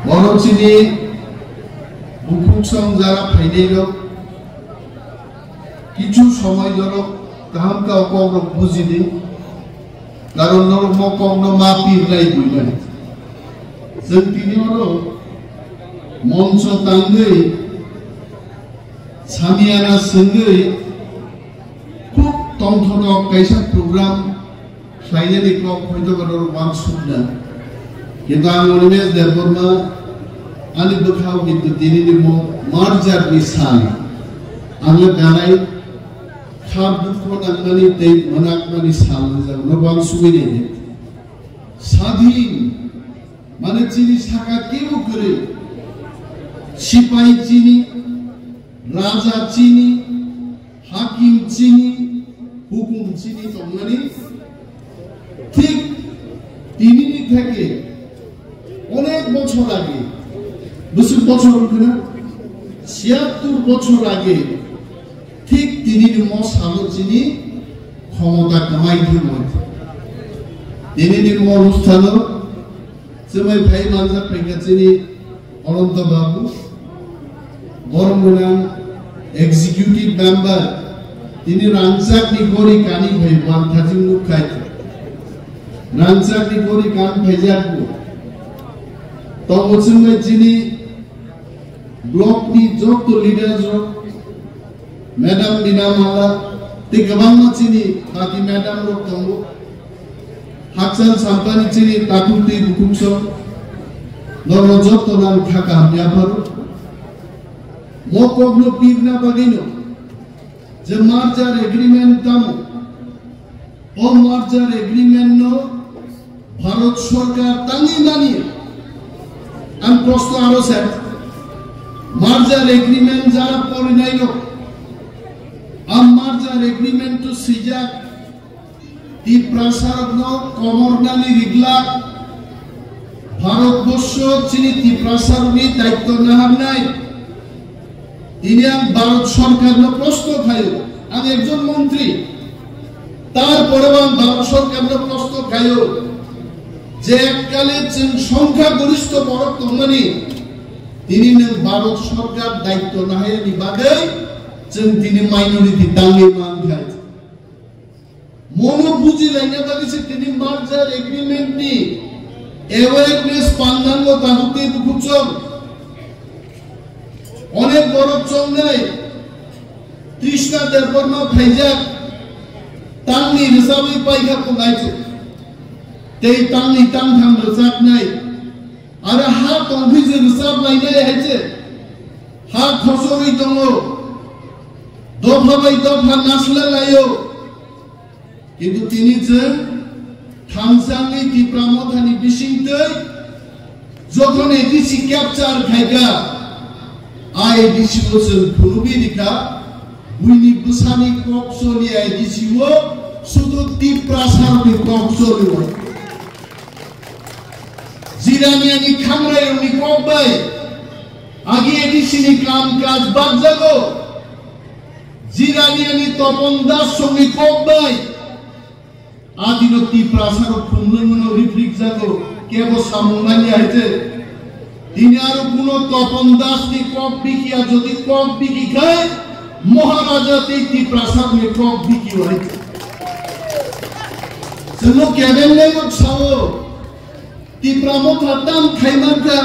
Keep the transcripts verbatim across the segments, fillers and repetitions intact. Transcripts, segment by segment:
Oro chini bukhuk song jara phainai rok kichu somoi norok kaham khe o kok rok bujidi, karon norok mo kok no ma pirnai buinai. Chwng tini oro moncho tangwi samiyana swngwi khub tongthorok kaisa program khlainani kok hoito ba norok uansukna. Kintu ang Animesh Debbarma ani bwkhao kintu tinini mo merger ni sal. Ang le belai khar dukho nangmani tei mwnakmani sal rijak no uansugwi nai. Sadhin mane chini saka kebo kwrwi. Sipai chini, raja chini, hakim chini, hukum chini tongmani thik tinini theke onek bochor age, bwswk bochor wngkha na? Chiyattur bochor age thik tinini mo salo chini khomota kwmai thangwi. Tinini mo অনুষ্ঠাno chumai phai manjak phaikha chini Ananta Babu, borom gwnang executive member, tini rangchakni gori kani phai manthajing nuk khai. Rangchakni gori kan phaijak bo. Tongo chumai chini block ni jotto leaders rok, Madam Bina Malla, tei kwbangma chini baki madam rok tongo. Hakchal sampani chini takhuk tei bukhuk song, norok jotto no ang kha kaham yapharo. Mo kokno pirna bagwino je merger agreement tamo, o merger agreement no Bharat Sarkar tangwi mani. Ang proshno aro se, merger agreement jara porinai rok, a merger agreement to swijak Tiprasarokno komornani riglak, Bharatborsho chini Tiprasarokni daityo naharnai. Tini ang Bharat Sorkarno proshno khaio, ang ekjon montri, tarporeo ang Bharat Sorkarno proshno khaio je ekkale chwng songkha goristho borok tongmani, tini nwng Bharat Sorkar daityo nahayani bagwi chwng tini minority tangwi mankhai. Mono bujilaina bagwi se tini merger agreement ni awareness pandango tabuk tei bukhuk chong. Onek borok chongnai Trishna Debbarma phaijak tangni rwchabwi paikha pwnai se. Tei tangni tangtham rwchapnai. Aro ha tongphi se rwchap lainai hai se. Ha khosorwi tongo. Dopha bai dopha nasla laio. Kintu tini chwng thamsangni Tipra Mothani bisingtwi jokhon A D C capture khaikha, a A D C o chwng phunugwi rikha, buini bwsani kok choli A D C o, sudu Tiprasarokni kok choli o. Jiraniani khamrairokni kok bai agi A D C ni kam kaj bakjago. Jiraniani Topon Das songni kok bai adino Tiprasarok khumlwngmano riphrikjago, kebo samung manya hai se. Tini aro kuno Topon Das ni kok bikiya, jodi kok biki khai Maharaja tei Tiprasarokni kok biki hai se. Chwngno kebeng lai rok sao, Tipra Motha tam khai mankha,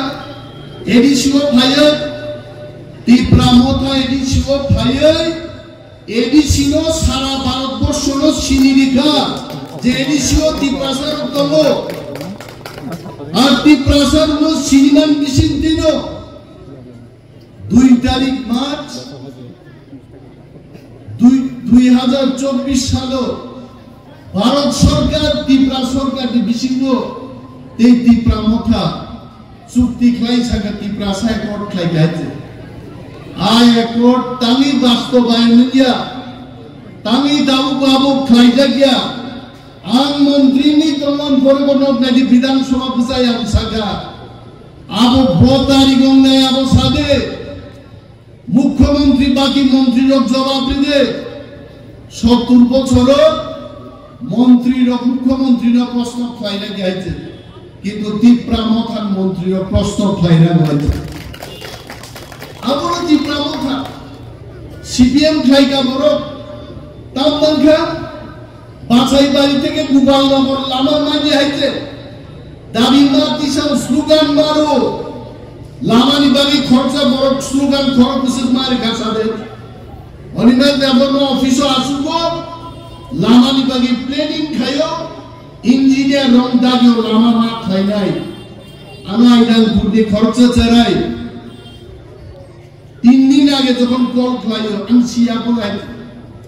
A D C o phaiwi, Tipra Motha A D C o phaiwi, A D C no sara Bharat borsho no sini rikha, je A D C o Tiprasa rok tongo. Ar Tiprasa rok no siniman bising tino dui tarik March dui, dui hajar chobbish salo Bharat Sorkar, Tipra Sorkar ni bisingo tei Tipra Motha chukti khlai saka Tiprasa accord khlai kha se. A accord tangwi bastobayon wngya, tangwi tabuk abo khlaijakya. Ang montri wngwi tongmani pore bo nok naidi Bidhan Sabha bwsai ang saka. Abo bo tarik wngnai abo sade. Mukhyamantri baki mantri rok jawab ride. Sottur bochoro mantri rok mukhyamantri no proshno khlaina di hai se. Kintu Tipra Motha ni montri rok proshno khlaina nai. Abono Tipra Motha, C P M khlai ka borok, tam mankha, Bachai bari theke Gopal Nagar lama mani haite, dabi ma tisa slogan maro, lama ni bagwi khoroksa borok slogan khorok bwswk mari kha sade. Animal Development Office o asugo, lama ni bagwi planning khayo, engineer rong dagyo lama ma khlainai. Ano aidang kurdi khoroksa cherai. Tin din age jokhon call khlaio, ang siya ko lai.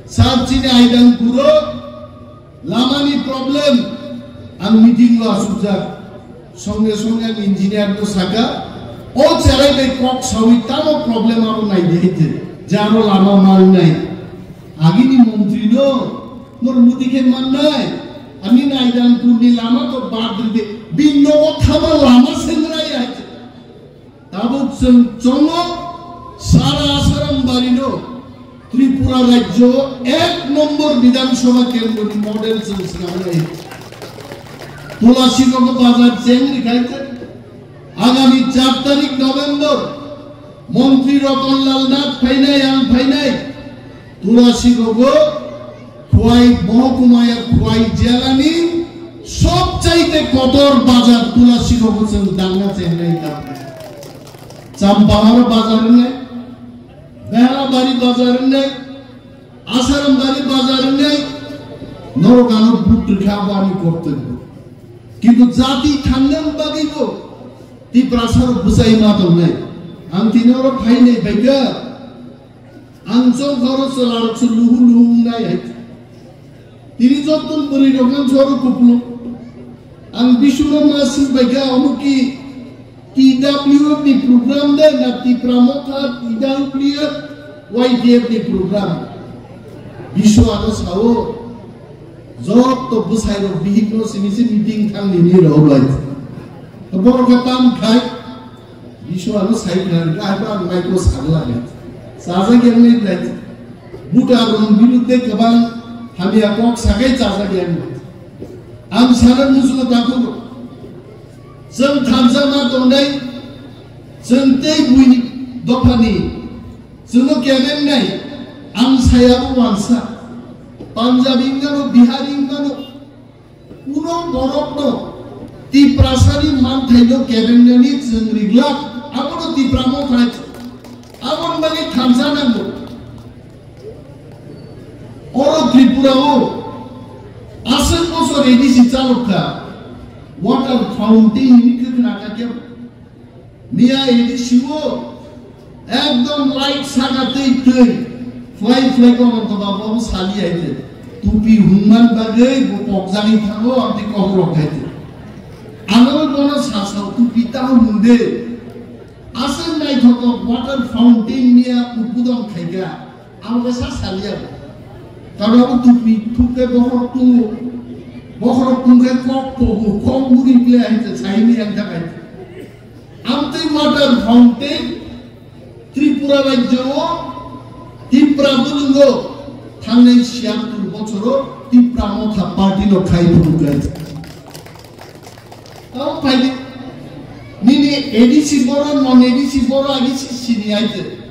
Sir, chini aidang kuro, lama ni problem, ang meeting lo asukjak. Songe songe ang engineer no saka, o cherai bai kok sawi tamo problem abo nai de hite, jaro lama mal nai. Agini montri no, nor mudi khe mannai, ani naidan kurni lama to bad ride, bin nogo thama lama sengrai hai. Tabuk chwng chongo sara Asaram barino Tripura rajyo ek nombor Bidhan Sabha kendroni model chwng swnamnai. Tulasi nogo bazar cheng rikhai khe. Agami char tarik November, Montri Ratan Lal Nath phainai, ang phainai, Tulasi Rogo, Khwai Mohokuma ya Khwai Jela ni sobchaite kotor bazar Tulasi Rogo chwng dangna chenai ta. Champahar bazar ne, Behalabari bazar ne, Asaram bari bazar wngnai, norok ano but rwkha abo ani kortobyo. Kintu jati thangnani bagwibo Tiprasa rok bwchai ma tongnai. Ang tini oro phainai baikha, ang chwng oro chwla rok se luhu luhu wngnai hai. Tini joto bwrwi rok ang chwng oro kupulung. Ang bisingno ma swng baikha, omo ki T W F ni program de na Tipra Motha, T W F, Y T F ni program. Biswa ano sao, joto bwsai rok bihik no simi se meeting thang ni ni rok lai. To borok khe tam khai, Biswa ano sai khai, ai ba ang mai ko sagla lai. Saja gyan ni lai. Buta rong birudde kabang hamya kok sagai saja gyan lai. Ang sana musulo takuno. Chwng thansa ma tongnai, chwng tei buini dophani, chwngno kebengnai, ang sayabo wansa. Punjabi wngmano, Bihari wngmano, kuno borokno Tiprasani manthaino kebengnani chwng riglak, abono Tipra Motha, aboni bagwi thansa nango. Oro Tripura o aswk bosor A D C chalok kha, water fountain hini khe khna kha khe. Miya A D C o ekdom light saka twi twi fly fly ko man to babo sali aite. Tupi hungman bagwi bo pokjagwi thango amtwi kok rok khaite. Ano bono sasao tupi ta hung de. Aswk naithotok water fountain miya upudon khaikha. Amo khe sa saliya bo. Karon abo tupi thuk khe bokhorok tungo. Bokhorok tung khe kok pogo, kok uri ble hai se saini ang takai. Amtwi water fountain Tripura rajyo o Tipra bulungo thangnai siyamtur bochoro Tipra Motha party no khai phuru khe. Tamo phaidi nini A D C boro, non A D C boro, agi si sini aite.